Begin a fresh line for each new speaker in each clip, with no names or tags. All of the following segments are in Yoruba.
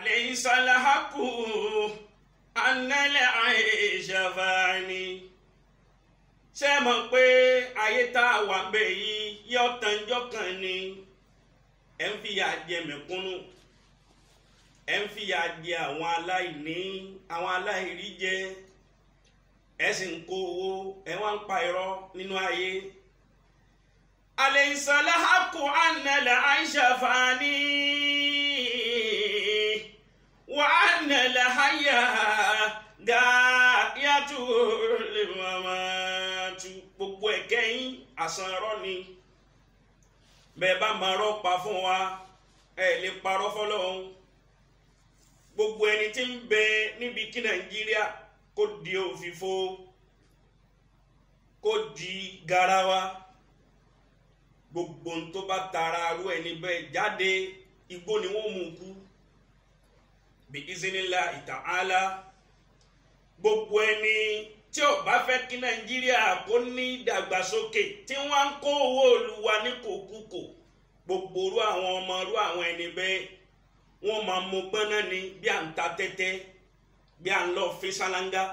Alaysa al-haqqu anna al-'aysha fani. Ṣé ẹ mọ̀ pé ayé tá a wà ń bẹ̀ yìí yọ tànjọ́ kan ni? Ẹ ń fìyà jẹ mẹ̀kúnnù, ẹ ń fìyà jẹ àwọn aláìní, àwọn aláìrí jẹ, ẹ sì ń kó owó, ẹ wá ń pa irọ́ nínú ayé. Alaysa al-haqqu anna al-'aysha fani wa anna al-hayya gayatul mamat. Gbogbo ẹ̀kẹ́yìn àsan irọ́ ni. Bẹ́ẹ̀ bá máa rọ́ pa fún wa, ẹ lè parọ́ fọlọ́hún. Gbogbo ẹni tí ń bẹ níbi kí Nàìjíríà kó di òfìfo, kó di garawa, gbogbo ń tó bá tara arú ẹni bẹ́ẹ̀ jáde, igbó ni wọ́n mú kú. Bí iznillahi ta'ala, gbogbo ẹni tí ó bá fẹ́ kí Nàìjíríà kó ní ìdàgbàsókè tí wọ́n ń kó owó olúwa ní kòkúkò, gbogbo orú àwọn ọmọ orú àwọn ẹni bẹ́ẹ̀ wọ́n máa mú gbọ́ná ni, bí à ń ta tẹ́tẹ́, bí à ń lọ fi ṣáláńgá,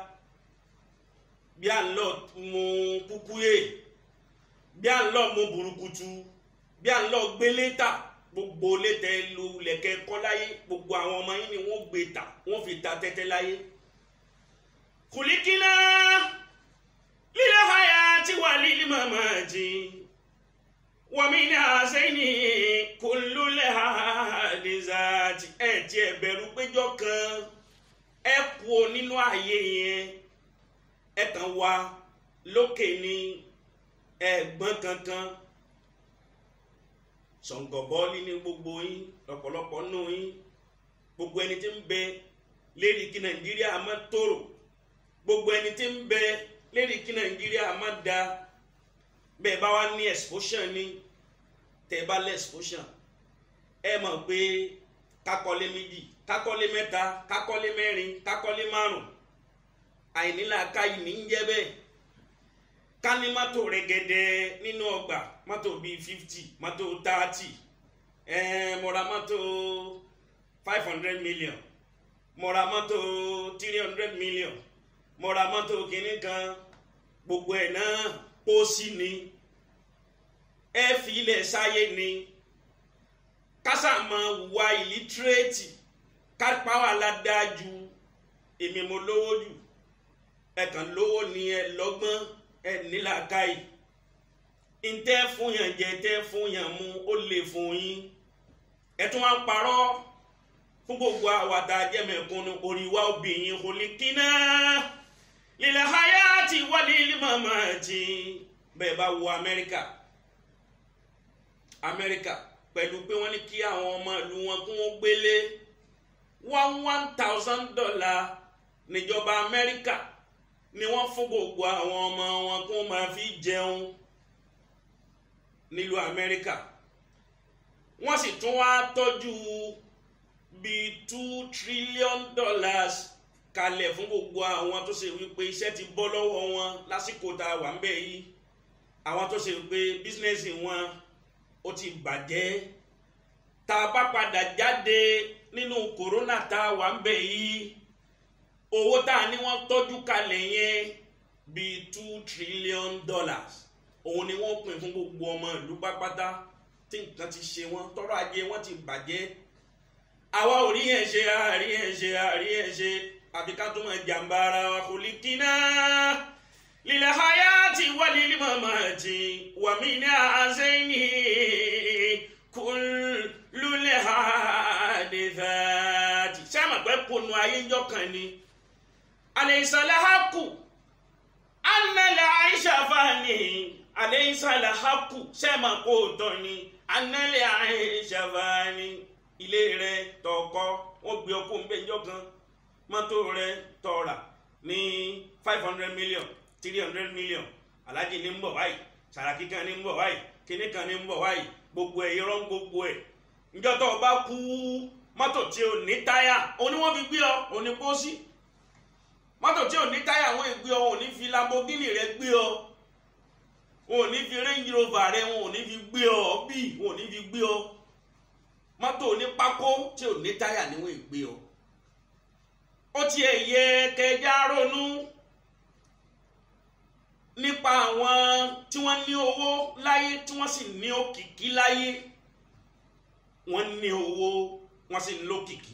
bí à ń lọ mú kúkúyè, bí à ń lọ mú burúkutu, bí à ń lọ gbélé ta. Gbogbo létẹ lu lẹ̀kẹ́ kọ́ láyé, gbogbo àwọn ọmọ yín ni wọ́n gbé ta, wọ́n fi ta tẹ́tẹ́ láyé. Kùlíkínà lílẹ̀ hayati wà lílì mamati wàmí ní àṣẹ́yìn kullul hadizati. Ẹ̀ tí ẹ bẹ̀rù péjọ kan ẹ kú o nínú ààyè yẹn, ẹ kàn wá lókè ní ẹ̀gbọ́n kankan. Ṣọ̀ǹgọ̀bọ́ọ̀lì ní gbogbo yín, lọ́pọ̀lọpọ̀ nù yín. Gbogbo ẹni tí ń bẹ lérí kí Nàìjíríà má tòrò, gbogbo ẹni tí ń bẹ lérí kí Nàìjíríà má da. Bẹ́ẹ̀ bá wá ní exposure ni, tẹ́ bá lẹ́ exposure, ẹ mọ̀ pé kakọ́lé méjì, kakọ́lé mẹ́ta, kakọ́lé mẹ́rin, kakọ́lé márùn, àìnílàákàyè ní ń jẹ́ bẹ́ẹ̀. Ká ní mọ́tò rẹ̀gẹ̀dẹ̀ nínú ọgbà, mọ́tò bíi 50, mọ́tò 30, mo ra mọ́tò 500 million, mo ra mọ́tò 300 million, mo ra mọ́tò kìíní kan, gbogbo ẹ̀ náà pósí ni, ẹ fi ilẹ̀ sáyé ni. Kásá máa wà ìlítírèètì, kápá wà ládájú, èmi mo lówó jù, ẹ kàn lówó ni ẹ lọ́gbọ́n, ẹ nílàákàyè. Ntẹ́ fún yàn jẹ, tẹ́ fún yàn mu, ó lè fún yín. Ẹ tún wá ń parọ́ fún gbogbo àwàdà jẹ́mẹ̀kúnnù. Orí wa obìnrin kò lè kíná lílẹ̀ hayati wà lílì mamati. Bẹ́ẹ̀ bá wo Amẹ́ríkà, Amẹ́ríkà pẹ̀lú pé wọ́n ní kí àwọn ọmọ ìlú wọn kún ó gbélé $1,000 níjọba Amẹ́ríkà ni wọ́n fún gbogbo àwọn ọmọ wọn kún ó máa fi jẹun nílùú Amẹ́ríkà. Wọ́n sì tún wá tọ́jú bíi $2 trillion kalẹ̀ fún gbogbo àwọn tó ṣe wípé iṣẹ́ ti bọ́ lọ́wọ́ wọn lásìkò tá a wà ń bẹ̀ yìí, àwọn tó ṣe wípé bísínẹ́sì wọn ó ti bàjẹ́. Tá a bá padà jáde nínú kòrónà tá a wà ń bẹ̀ yìí, owó tá a ní wọ́n tọ́jú kalẹ̀ yẹn bíi $2 trillion òun ni wọ́n pín fún gbogbo ọmọ ìlú pápátá tí nǹkan ti ṣe wọn, tọrọ ajé wọn ti bàjẹ́. Àwa ò rí yẹn ṣe, àrí yẹn ṣe, àrí yẹn ṣe, àfi ká tó máa jàǹbá ara wa. Kò lè kíná lílẹ̀ hayati wà lílì mamati wà mí ní àṣẹ́yìn kullul hadithati. Ṣé àmọ̀ pé kunu ayé ńjọ́ kan ni? Alaysa al-haqqu anna al-'aysha fani. Alaysa al-haqqu, ṣé àmọ̀ kó tọ́ ni? Anna al-'aysha fani. Ilé rẹ tọkọ, wọ́n gbé ọkọ ń bẹ ńjọ́ kan, mọ́tò rẹ tọ̀ra ní 500 million, 300 million, alájì ní ń bọ̀ wáyìí, Sàràkí kan ní ń bọ̀ wáyìí, kíní kan ní ń bọ̀ wáyìí, gbogbo ẹ̀ irọ́ ń gbogbo ẹ̀. Ǹjọ́ tó o bá kú, mọ́tò tí ò ní táyà òun ni wọ́n fi gbé ọ, òun ni pósí. Mọ́tò tí ò ní táyà wọ́n gbé ọ, òun ní fi Lamborghini rẹ gbé ọ, wọn ò ní fi Range Rover rẹ, wọn ò ní fi gbé ọ, bí wọn ò ní fi gbé ọ. Mọ́tò onípákó tí ò ní táyà ni wọ́n gbé ọ. Ó tiẹ̀ yẹ kẹjá ronú nípa àwọn tí wọ́n ní owó láyé tí wọ́n sì ní òkìkí láyé. Wọ́n ní owó wọ́n sì ní lókìkí.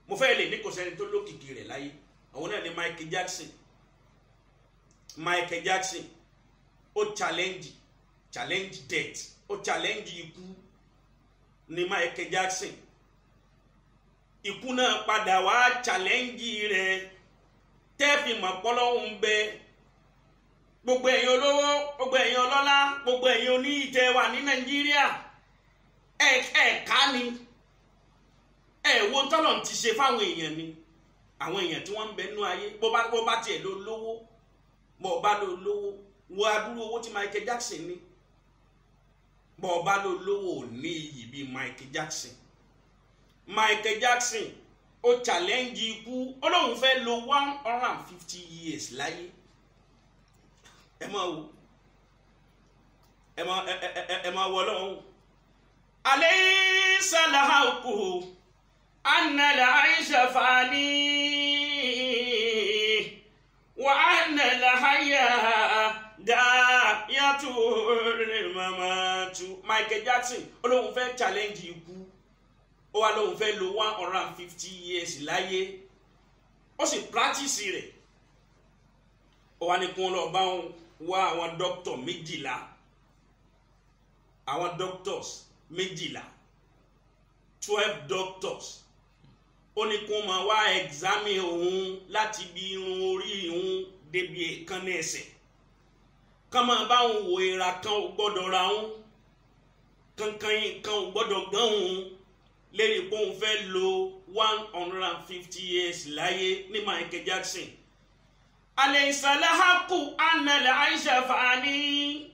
Mo fẹ́ lè ní kò sẹ́ni tó lókìkí rẹ̀ láyé. Àwọn náà ni Michael Jackson. Michael Jackson ó challenge death, ó challenge ikú ní Michael Jackson. Ikú náà padà wá challenge rẹ̀ tẹ́ẹ̀fì mọ̀ pọ́lọ́hún ń bẹ. Gbogbo ẹ̀yin olówó, gbogbo ẹ̀yin ọlọ́lá, gbogbo ẹ̀yin oníyìí wà ní Nàìjíríà, ẹ̀ka ni ẹ̀ wo tọ́lọ̀ ti ṣe fáwọn èèyàn ni. Àwọn èèyàn tí wọ́n ń bẹ nú ayé, bó bá tiẹ̀ ló lówó, bó bá ló lówó, wo adúrú owó tí Michael Jackson ní. Bó bá ló lówó ò ní iyì bíi Michael Jackson. Michael Jackson ó challenge ikú, ó lóun fẹ́ lo 150 years láyé. Ẹ máa wo, ẹ máa wọ lọ́hùn. Alaysa al-haqqu anna al-aisha fani wa anna al-hayya da'iyatu lil-mamatu. Michael Jackson ó lóun fẹ́ challenge ikú, ó wá lóun fẹ́ lo 150 years láyé, ó sì practice rẹ̀. Ó wá ní kí wọ́n lọ bá wọn wá àwọn doctor méjìlá, àwọn doctors méjìlá, 12 doctors. Ó ní kí wọ́n máa wá examine òun láti bí irun orí òun débi èékánná ẹsẹ̀, kán máa bá òun wo ìra kan ò gbọ́dọ̀ ra òun, kankan yìí kan ò gbọ́dọ̀ gán òun, lérí pé òun fẹ́ lo 150 years láyé ní Michael Jackson. Alaysa al-haqqu anna al-aisha fani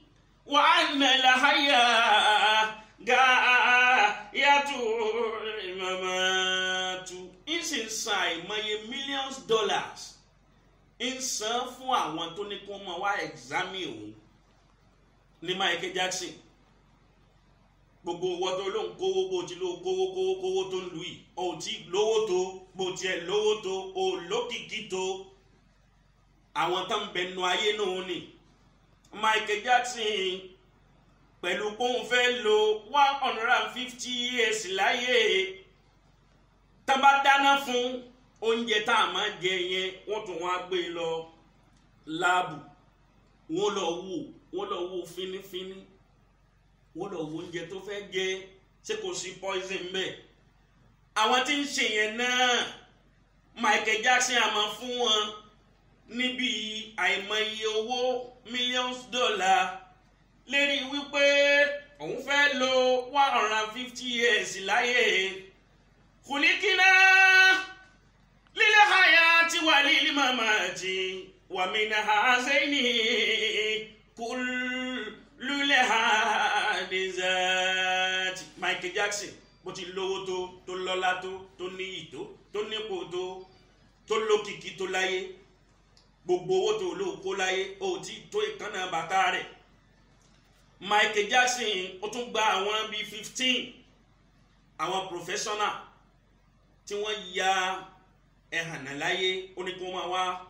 wa anna al-hayya ga'ayatu al-mamatu. Ń sì ń san àìmọye millions dollars ń san fún àwọn tó ní kó máa wá examine òun ní Michael Jackson. Gbogbo owó tó ló ń kówó, bó ti ló kówó kówó kówó tó ń lu yìí, ò tí lówó tó, bó tiẹ̀ lówó tó, ò lókìkí tó. Àwọn tó ń bẹnu ayé náà ni Michael Jackson pẹ̀lú kóun fẹ́ lo 150 years láyé. Tá bá dáná fún oúnjẹ tá a máa jẹ yẹn, wọ́n tún wá gbé lọ láàbù, wọ́n lọ wò fínífíní, wọ́n lọ wo oúnjẹ tó fẹ́ jẹ, ṣé kò sí poison bẹ́ẹ̀. Àwọn tí ń ṣe yẹn náà, Michael Jackson á máa fún wọn níbi àìmọye owó millions dollar lérí wípé òun fẹ́ lo 150 years láyé. Khuliqna lil hayati wa lil mamati wa min hazaini kullul hadizati. Michael Jackson bó ti lówó tó, tó lọ́lá tó, tó níyì tó, tó nípò tó, tó lókìkí tó láyé, gbogbo owó tó ló kó láyé ó ti tó ìkànnà bàtà rẹ̀. Michael Jackson ó tún gba àwọn bíi 15 àwọn professional tí wọ́n ya ẹ̀hànà láyé, ó ní kí wọ́n máa wá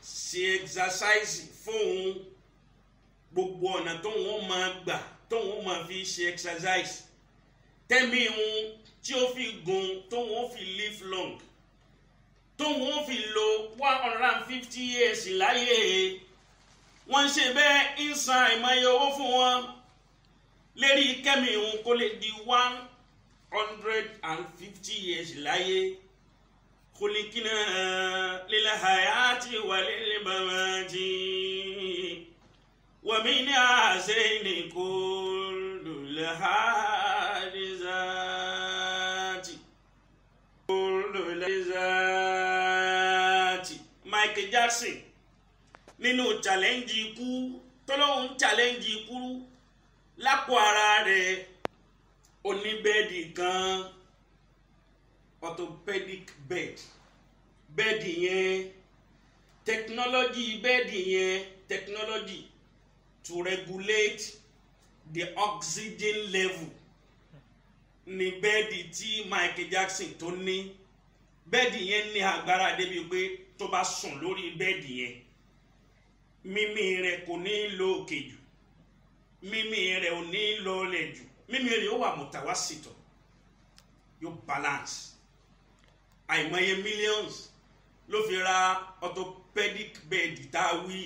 ṣe exercise fóun, gbogbo ọ̀nà tóun ó máa gbà tóun ó máa fi ṣe exercise tẹ́mi òun tí ó fi gùn, tóun ó fi live long, tóun ó fi lo 150 years láyé. Wọ́n ń ṣe bẹ́ẹ̀, ń san àìmọye owó fún wọn lérí kẹ́mi òun kó lè di 150 years láyé. Khuliqna lil hayati wa lil mamati wa min hazaini kullul hadizati. Kullul hadizati. Michael Jackson nínú challenge ikú tọ́lọ́hún challenge ikú lápò ara rẹ̀, oníbẹ́ẹ̀dì kan, orthopedic bed, bẹ́ẹ̀dì yẹn technology, bẹ́ẹ̀dì yẹn technology to regulate the oxygen level. Ní bẹ́ẹ̀dì tí Michael Jackson tó ní, bẹ́ẹ̀dì yẹn ní agbára débi pé tó bá sùn lórí bẹ́ẹ̀dì yẹn, mímí rẹ̀ kò ní lọ òkè jù, mímí rẹ̀ ò ní lọlẹ̀ jù, mímí rẹ̀ ó wà mùtàwásìtọ̀, yóò balance. Àìmọye millions ló fi ra orthopedic bed tá a wí,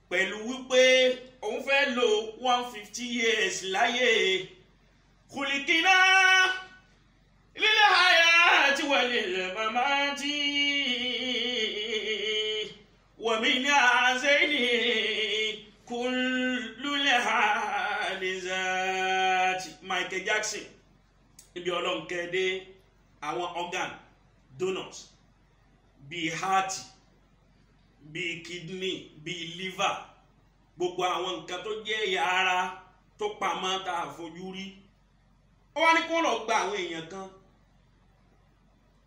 pẹ̀lú wípé òun fẹ́ lò 150 years láyé. Kùlìkìnà lílẹ̀ àyà àti wàlẹ̀ màmá tí wàmí ní àzẹ́ni kùlùlẹ̀ àlìzàtì. Michael Jackson, níbi ọlọ́nkẹ́dé àwọn organ donors bíi heart, bíi kidney, bíi liver, gbogbo àwọn nǹkan tó jẹ́ ẹ̀yà ara tó pamọ́ tá a fojú rí, ó wá ní kó lọ gba àwọn èèyàn kan,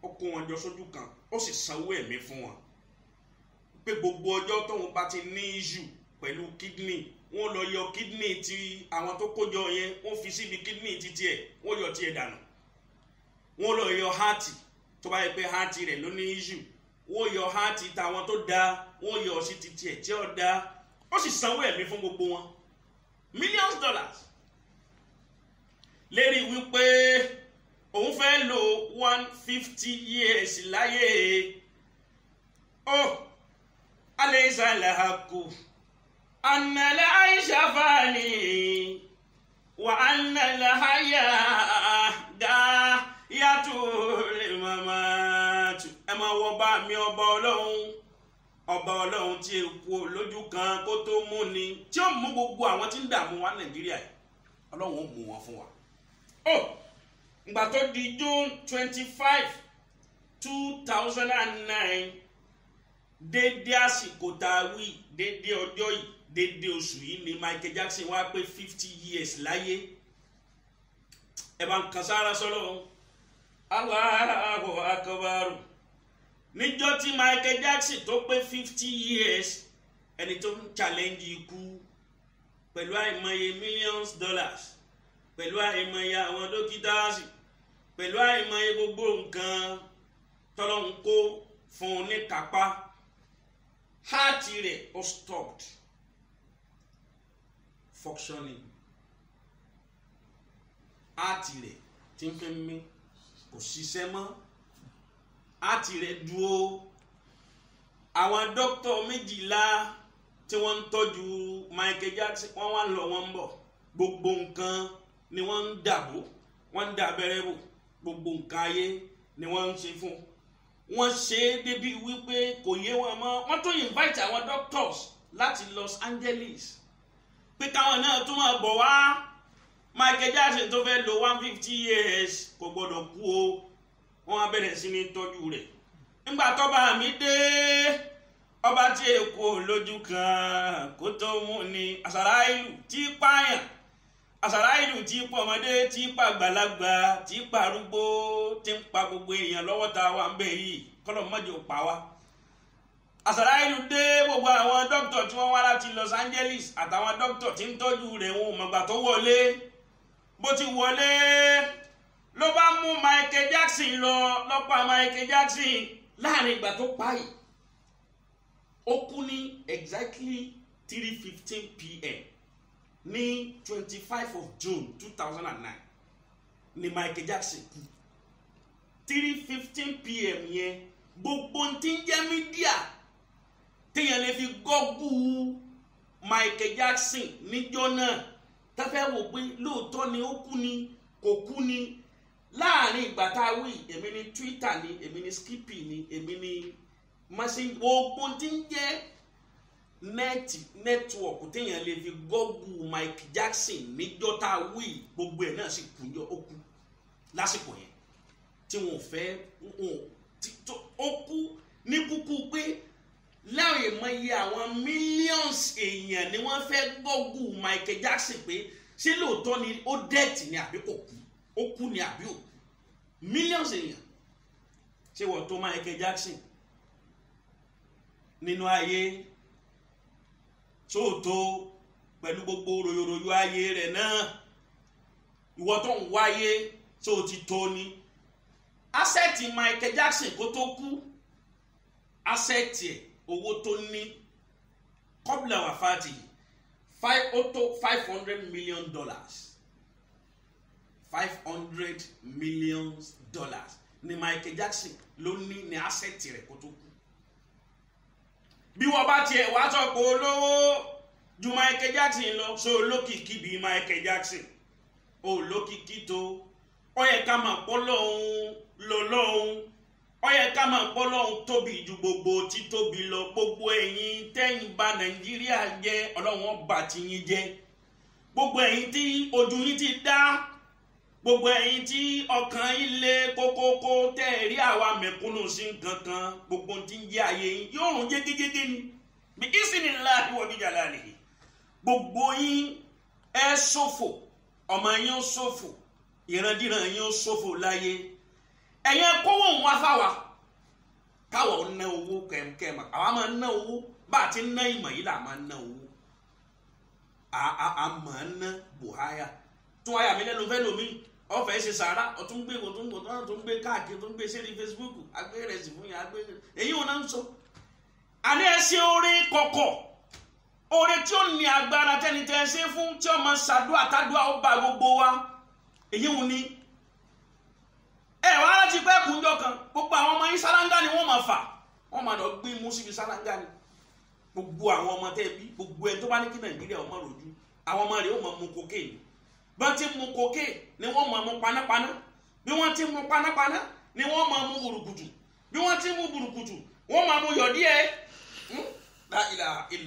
ó kó wọn jọ sójú kan, ó sì sanwó ẹ̀mí fún wọn pé gbogbo ọjọ́ tóun bá ti ní issue pẹ̀lú kidney, wọ́n lọ yọ kidney ti àwọn tó kójọ yẹn, wọ́n fi síbi kidney ti tiẹ̀, wọ́n yọ tiẹ̀ dànù. Wọ́n lọ yọ heart, tó bá yẹ pé heart rẹ̀ ló ní issue, wọ́n yọ heart tàwọn tó da, wọ́n yọ sí ti tiẹ̀ tí ó da. Ó sì sanwó ẹ̀mí fún gbogbo wọn, millions dollars, lérí wípé òun fẹ́ lò 150 years láyé. Ó alaysa alhaqqu anna al-aisha fani wa anna al-haya gayatul mamat. Ẹ máa wọ bá mi, ọba ọlọ́run, ọba ọlọ́run tí èkó lójú kan kó tó mú ni, tí ó mú gbogbo àwọn tí ń dààmú wa Nàìjíríà yìí, ọlọ́run ó mú wọn fún wa. Ó ngbà tó di June 25, 2009, dédé àsìkò tá a wí, dédé ọjọ́ yìí, dédé oṣù yìí ni Michael Jackson wá pé 50 years láyé. Ẹ bá ń kan sára sọ́lọ́, Allahu akbar. Níjọ́ tí Michael Jackson tó pé 50 years, ẹni tó ń challenge ikú pẹ̀lú àìmọye millions dollars, pẹ̀lú àìmọye àwọn dókítà, pẹ̀lú àìmọye gbogbo nǹkan tọ́lọ́hún kó fún un ní kápá, heart rẹ̀ ó stopped functioning. Heart rẹ̀ tí ń fi mí kò ṣiṣẹ́ mọ́, heart rẹ̀ dúró. Àwọn dókítà 12 tí wọ́n ń tọ́jú Michael Jackson, wọ́n wá ń lọ, wọ́n ń bọ̀, gbogbo nǹkan ni wọ́n ń dàbò, wọ́n ń dà abẹ́rẹ́ bò, gbogbo nǹkan ayé ni wọ́n ń ṣe fún wọ́n. Ṣe é débi wípé kò yé wọn mọ́. Wọ́n tún invite àwọn doctors láti Los Angeles pé káwọn náà tún máa bọ̀ wá. Michael Jackson tó fẹ́ lò 150 years kò gbọ́dọ̀ kú o. Wọ́n á bẹ̀rẹ̀ sí ní tọ́jú rẹ̀. Nígbà tọ́ba mi dé, ọba tí èkó lójú kan kó tó mú ni, àsàrà ìlú tí pààyàn, àsàrà ìlú tí pọ̀ ọmọdé, tí pa àgbàlagbà, tí pa arúgbó, tí ń pa gbogbo èèyàn lọ́wọ́ tá a wà ń bẹ̀ yìí, kọ́lọ̀ mọ́jọ pa wá. Àsàrà ìlú dé, gbogbo àwọn dókítà tí wọ́n wá láti Los Angeles àtàwọn dókítà tí ń tọ́jú rẹ̀, wọn ò mọ̀gbà tó wọlé. Bó ti wọlé ló bá mú Michael Jackson lọ, lọ́pàá Michael Jackson. Láàrin ìgbà tó pa yìí, ó kú ní exactly 3:15 p.m. ní 25 of June 2009 ní Michael Jackson kú. 3:15 p.m. yẹn, gbogbo tí ń jẹ́ media téèyàn lè fi google Michael Jackson níjọ́ náà, táfẹ́ wò pé lóòótọ́ ni ó kú ni kò kú ni, láàrin ìgbà tá a wí, èmi ní Twitter ni, èmi ní Skippy ni, èmi ní machine, gbogbo tí ń jẹ́ network téèyàn lè fi google Michael Jackson níjọ́ tá a wí, gbogbo ẹ̀ náà sì kú yọ. Ó kú lásìkò yẹn tí wọn ò fẹ́ ó kú ní kúkú pé láwọn ìmọ̀ye àwọn millions èèyàn ni wọ́n fẹ́ google Michael Jackson pé ṣé lóòótọ́ ni ó dead ni àbí kò kú, ó kú ni àbí ò kú. Millions èèyàn. Ṣé wọ́n tó Michael Jackson nínú ayé tóòtó pẹ̀lú gbogbo ròyòròyò ayé rẹ̀ náà? Ìwọ tó ń wáyé tó o ti tó ni. Asẹ́ẹ̀tì Michael Jackson kó tó kú, asẹ́ẹ̀tì ẹ̀ owó tó ní kọ́bùlà wàfáàtì $500 million. $500 million ni Michael Jackson ló ní ní asẹ́ẹ̀tì rẹ̀ kó tó kú. Bí wọ́n bá tiẹ̀ wá sọ pé olówó ju Michael Jackson lọ, so olókìkí bíi Michael Jackson olókìkí tó. Ó yẹ ká máa pọ́ lọ́hún lọ́lọ́hún, ó yẹ ká máa pọ́ lọ́hún tóbi ju gbogbo títóbi lọ. Gbogbo ẹ̀yin tẹ́yìn bà Nàìjíríà jẹ́, Ọlọ́run ó bà tiyín jẹ́. Gbogbo ẹ̀yin tí ojú yín ti dá, gbogbo ẹ̀yin tí ọkàn yín lé kókókó, tẹ́ ẹ̀ rí àwa mẹ̀kúnnù sí nǹkan kan, gbogbo tí ń jẹ́ ayé yín yóò rún jégéjégé ni. Bí ìsìnláhi wọ bí jalalihi. Gbogbo yín ẹ ṣòfò, ọmọ yín ó ṣòfò, ìrandíran yín ó ṣòfò láyé. Ẹ̀yin kówó ń wá fáwa, káwa ó ná owó kẹ̀kẹ́ mà, àwa máa ná owó. Bá a ti ná ìmọ̀ yìí là máa ná owó. A máa ná buhaya tún àyà mi lẹ́nu fẹ́ lomi ọ̀fẹ́ ṣe sàrà, ọ̀tún gbé ọ̀tún gbé ọ̀tún gbé káàkiri, ọ̀tún gbé sẹ́ni Facebook, agbé rẹ̀ sì fún yà agbé èyí ò náà ń sọ. Àní ẹ ṣe oore kọ̀kọ̀, oore tí ó ní agbára tẹ́ni tẹ́ ẹ ṣe fún, tí ó máa ṣàdúrà tádùá ó bá gbogbo wa. Èyí ò ní. Ẹ wá láti pẹ́ kúnjọ kan, gbogbo àwọn ọmọ yín sálángá ni wọ́n máa fà, wọ́n máa lọ gbé mú síbi sálángá ni. Gbogbo àwọn ọmọ tẹ́ bí, gbogbo ẹni tó bá ní kí Nàìjíríà ó máa rojú, àwọn ọmọ rẹ̀ ó máa mu kokéènì. Bí wọ́n ti mu kokéè ni wọ́n máa mu panápaná, bí wọ́n ti mu panápaná ni wọ́n máa mu burúkutu, bí wọ́n ti mu burúkutu wọ́n máa mu yọ̀díẹ̀. La ilaha illa.